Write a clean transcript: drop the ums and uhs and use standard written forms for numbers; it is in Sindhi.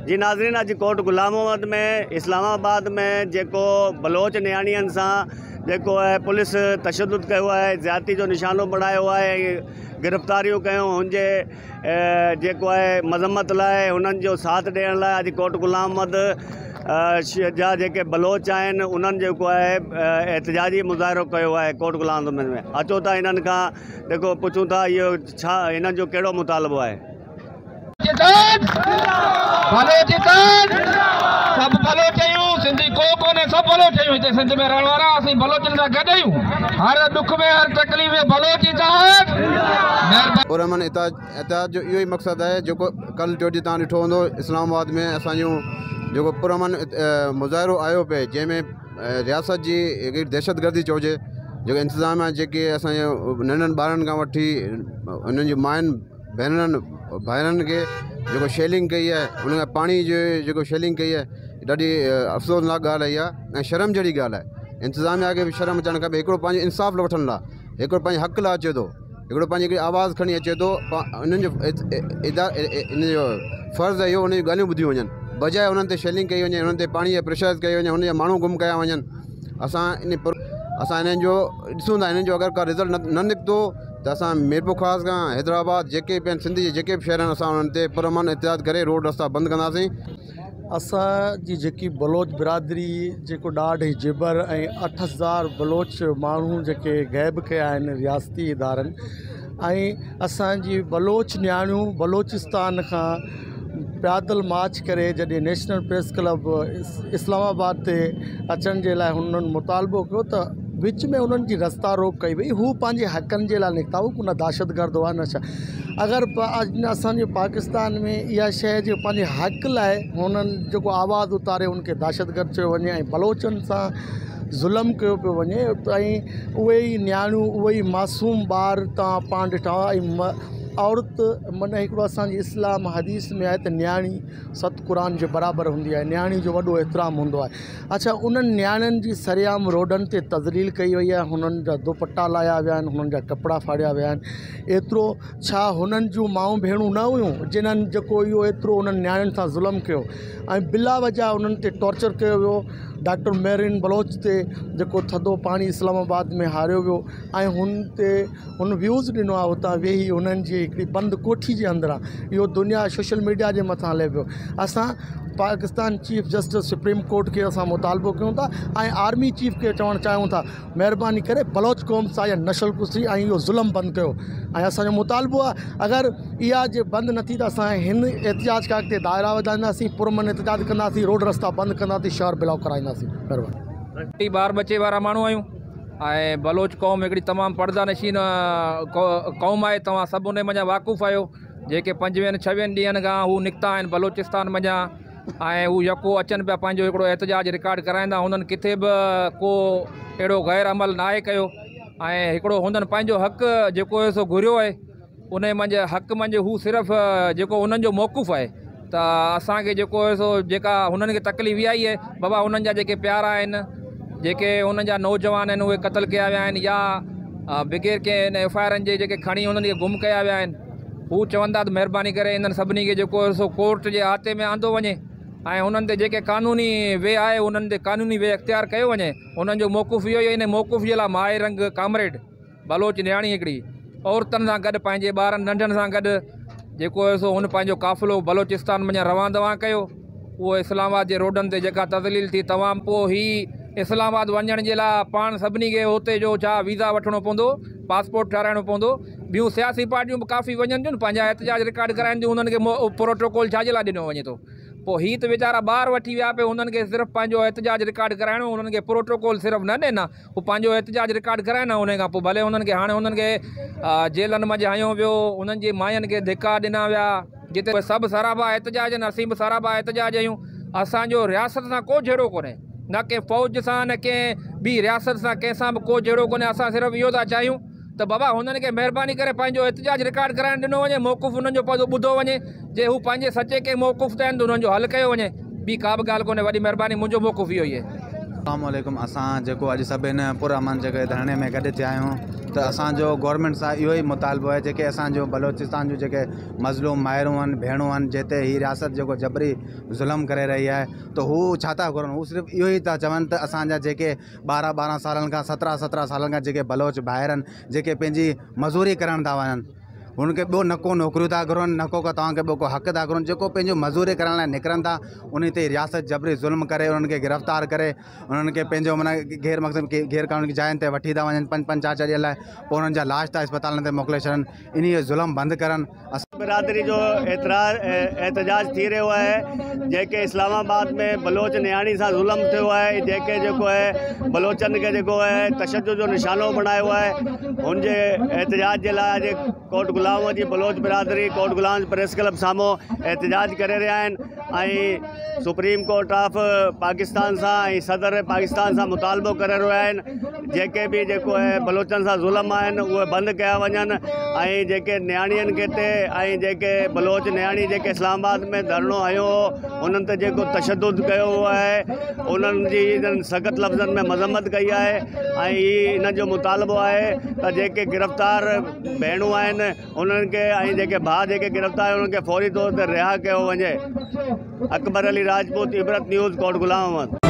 جي ناظرين اڄ ڪوٽ غلام محمد ۾ اسلام آباد ۾ جيڪو بلوچ نياڻين سان جيڪو آهي پوليس تشدد ڪيو آهي زيادتي جو نشانو بڻايو آهي ۽ گرفتاريون ڪيون هن جي جيڪو آهي مذمت لاء هنن جو ساٿ ڏيڻ لاء اڄ ڪوٽ غلام محمد جا جيڪي بلوچ آهن انهن جيڪو آهي احتجاجي مظاهرو ڪيو آهي ڪوٽ غلام محمد ۾ اچو ته انهن کان جيڪو پڇون ٿا اهو ڇا هنن جو ڪهڙو مطالبو آهي. بلوچستان سڀ بلوچ آهيون سنڌي ڪو ڪونهي سڀ بلوچ آهيون هتي سنڌ ۾ رهڻ وارا اسين بلوچن سان گڏ آهيون هر ڏک ۾ هر تڪليف ۾ بلوچستان مهرباني. پرامن احتجاج جو اهو ئي مقصد آهي جيڪو ڪل ٽيون ڏينهن توهان ڏٺو هوندو اسلام آباد ۾ اسان جو جيڪو پرامن مظاهرو آيو پئي جنهن ۾ رياست جي هڪڙي دهشتگردي چئجي جيڪو انتظاميا جيڪي اسان جي ننڍن ٻارن کان وٺي انهن جي ماين ڀينرن ڀائرن کي جيڪو شيلنگ ڪئي آهي ان کان پاڻي جي جيڪو شيلنگ ڪئي آهي ڏاڍي افسوسناڪ ڳالهه آهي اها ۽ شرم جهڙي ڳالهه آهي انتظاميا کي به شرم اچڻ کپي هڪڙو پنهنجو انصاف وٺڻ لاء هڪڙو پنهنجي حق لاء اچي ٿو هڪڙو پنهنجي هڪڙي آواز کڻي اچي ٿو انهن جو ان جو فرض اهو انهن جون ڳالهيون ٻڌيون وڃن بجاء انهن تي شيلنگ ڪئي وڃي انهن تي پاڻي جا پريشرائز ڪيو وڃي انهن جا ماڻهو گم ڪيا وڃن اسان ان اسان انهن جو ڏسون ٿا انهن جو اگر ڪا رزلٽ نه نڪتو ته اسان ميرپورخاص کان حيدرآباد جيڪي به آهن سنڌ جي جيڪي به شهر آهن اسان انهن تي پرامن احتجاج ڪري روڊ رستا بند ڪنداسين. اسان جي جيڪي بلوچ برادري جيڪو ڏاڍ ۽ جبر ۽ 8000 بلوچ ماڻهو جيڪي غائب ڪيا آهن رياستي ادارن ۽ اسان جي بلوچ نياڻيون بلوچستان کان پيادل مارچ ڪري جڏهن نيشنل پريس ڪلب اسلام آباد تي اچڻ جي لاء هنن مطالبو ڪيو ته وچ ۾ انهن جي رستا روڪ ڪئي وئي هو پنهنجي حقن جي لاء نڪتا هو نه دهشتگرد هئا نه ڇا اگر اسان جي پاڪستان ۾ اها شيء جي پنهنجي حق لاء هنن جيڪو آواز اٿاري ان کي دهشتگرد چيو وڃي ۽ بلوچن سان ظلم ڪيو پيو وڃي ۽ اهي ئي نياڻيون اهي ئي معصوم ٻار توهان پاڻ ڏٺا هئا ۽ عورت معنيٰ هڪڙو اسان جي اسلام حديث ۾ آهي ته نياڻي ست قرآن جي برابر هوندي آهي نياڻي جو وڏو احترام هوندو آهي اڇا انهن نياڻين جي سرعام روڊن تي تذليل ڪئي وئي آهي هنن جا دوپٽا لاهيا ويا آهن هنن جا ڪپڙا ڦاڙيا ويا آهن ايترو ڇا هنن جون مائون ڀيڻون نه هيون جنهن جيڪو اهو ايترو انهن نياڻين سان ظلم ڪيو ۽ بلا وجهه انهن تي ٽارچر ڪيو ويو ڊاڪٽر مهرين بلوچ تي جيڪو ٿڌو پاڻي اسلام آباد ۾ هاريو ويو ۽ هن تي هن ويوز ڏنو آهي اتان ويهي هنن جي هڪڙي بند ڪوٺي جي اندران اهو دنيا سوشل ميڊيا جي مٿان هلي پيو اسان Pakistan chief justice supreme court کي اسان مطالبو ڪيون ٿا ۽ آرمي چيف کي چوڻ چاهيون ٿا مهرباني ڪري بلوچ قوم سان اها نسل ڪشي ۽ اهو ظلم بند ڪيو ۽ اسانجو مطالبو آهي اگر اها جي بند نه ٿي ته اسان هن احتجاج کان اڳتي دائرا وڌائينداسين پرامن احتجاج ڪنداسين روڊ رستا بند ڪنداسين شهر بلاڪ ڪرائينداسين مهرباني. ٻار ٻچي وارا ماڻهو آهيون ۽ بلوچ قوم هڪڙي تمام پرده نشين قوم آهي توهان سڀ انهي منجهان واقف آهيو جيڪي پنجويهن ڇويهن ڏينهن کان هو نڪتا آهن بلوچستان منجهان ۽ هو يڪو اچن پيا پنهنجو هڪڙو احتجاج رڪارڊ ڪرائيندا هنن ڪٿي به ڪو اهڙو غير عمل ناهي ڪيو ۽ هڪڙو هنن پنهنجو حق جيڪو هي سو گهريو آهي انهي منجهه حق منجهه هو صرف جيڪو انهن جو موقف آهي ته اسان کي جيڪو هي سو جيڪا هنن کي تڪليف اها ئي آهي بابا انهن جا جيڪي پيارا آهن جيڪي انهن جا نوجوان آهن اهي قتل ڪيا ويا آهن يا بغير ڪنهن ايف I آرن جي جيڪي کڻي انهن کي گم ڪيا ويا آهن هو چون ٿا ته مهرباني ڪري انهن سڀني کي جيڪو هي سو ڪورٽ جي احاطي ۾ آندو وڃي ۽ انهن تي جيڪي قانوني وي آهي انهن تي قانوني وي اختيار ڪيو وڃي انهن جو موقف اهو ئي آهي ان موقف جي لاء ماهه رنگ ڪامريڊ بلوچ نياڻي هڪڙي عورتن سان گڏ پنهنجي ٻارن ننڍن سان گڏ جيڪو هيو سو هن پنهنجو قافلو بلوچستان منجهان روان دوان ڪيو اهو اسلام آباد جي روڊن تي جيڪا تذليل ٿي تمام پوء هي اسلام آباد وڃڻ جي لاء پاڻ سڀني کي هتي جو ڇا ويزا وٺڻو پوندو پاسپورٽ ٺهرائڻو پوندو ٻيون سياسي پارٽيون به ڪافي وڃن ٿيون پنهنجا احتجاج رڪارڊ ڪرائن ٿيون انهن کي پروٽوڪول ڇا جي لاء ڏنو وڃي ٿو پوء هي ته ويچارا ٻار وٺي ويا پئي انهن کي صرف پنهنجو احتجاج رڪارڊ ڪرائڻو انهن کي پروٽوڪول صرف نه ڏين ها هو پنهنجو احتجاج رڪارڊ ڪرائن ها انهي کان پوء ڀلي انهن کي هاڻي انهن کي جيلن منجهه هنيو ويو انهن جي ماين کي ڌڪا ڏنا ويا جتي سڀ سراپا احتجاج آهن اسين به سراپا احتجاج آهيون اسان جو رياست سان ڪو جهيڙو ڪونهي نه ڪنهن فوج سان نه ڪنهن ٻي رياست سان ڪنهن سان به ڪو جهيڙو ڪونهي اسان صرف اهو ٿا چاهيون ته بابا هنن کي مهرباني ڪري پنهنجو احتجاج رڪارڊ ڪرائڻ ڏنو وڃي، موقف انهن جو پنهنجو ٻڌو وڃي، جي هو پنهنجي سچي ڪنهن موقف تي آهن ته انهن جو حل ڪيو وڃي، ٻي ڪا به ڳالهه ڪونهي، وڏي مهرباني منهنجو موقف اهو ئي آهي. اسلام عليڪم اسان جيڪو اڄ سڀ هن پر امن جڳهه ڌرڻي ۾ گڏ ٿيا آهيون ته اسان جو گورنمينٽ سان اهو ئي مطالبو آهي جيڪي اسان جو بلوچستان جون جيڪي مظلوم مائرون آهن ڀيڻون آهن جتي هي رياست جيڪو جبري ظلم ڪري رهي آهي ته هو ڇا ٿا گهرن هو صرف اهو ئي ٿا چون ته اسان جا جيڪي ٻارهن ٻارهن سالن کان سترهن سترهن سالن کان جيڪي بلوچ ڀائر آهن جيڪي پنهنجي مزوري ڪرڻ ٿا وڃن هن کي ٻيو نه ڪو نوڪريون ٿا گهرن نه ڪو توهان کي ٻيو ڪو حق ٿا گهرن جيڪو پنهنجو مزوري ڪرڻ لاءِ نڪرن ٿا ان تي رياست جبري ظلم ڪري انهن کي گرفتار ڪري انهن کي پنهنجو معنيٰ غير مقصد غير قانوني جاين تي وٺي ٿا وڃن پنج پنج چار چار ڏينهن لاءِ پوءِ انهن جا لاش ٿا اسپتالن تي موڪلي ڇڏن ان جو ظلم بند ڪرن. برادري جو اعتراض احتجاج ٿي رهيو آهي جيڪي اسلام آباد ۾ بلوچ نياڻي سان ظلم ٿيو آهي جيڪي جيڪو آهي بلوچن کي جيڪو آهي تشدد جو نشانو بڻايو آهي ان جي احتجاج جي لاءِ اڄ ڪوٽ غلام جي بلوچ برادري ڪوٽ غلام پريس ڪلب سامهون احتجاج ڪري رهيا آهن ۽ سپريم ڪورٽ آف پاڪستان سان ۽ صدر پاڪستان سان مطالبو ڪري رهيا آهن جيڪي به جيڪو آهي بلوچن سان ظلم آهن اهي بند ڪيا وڃن ۽ جيڪي نياڻين کي تي ۽ جيڪي بلوچ نياڻي جيڪي اسلام آباد ۾ ڌرڻو هنيو هو انهن تي جيڪو تشدد ڪيو ويو آهي انهن جي انهن سخت لفظن ۾ مذمت ڪئي آهي ۽ هي انهن جو مطالبو آهي ته جيڪي گرفتار ڀيڻون آهن انهن کي ۽ جيڪي ڀاء جيڪي گرفتار آهن انهن کي فوري طور تي رها ڪيو وڃي. اڪبر علي راجپوت، عبرت نيوز، ڪوٽ غلام محمد.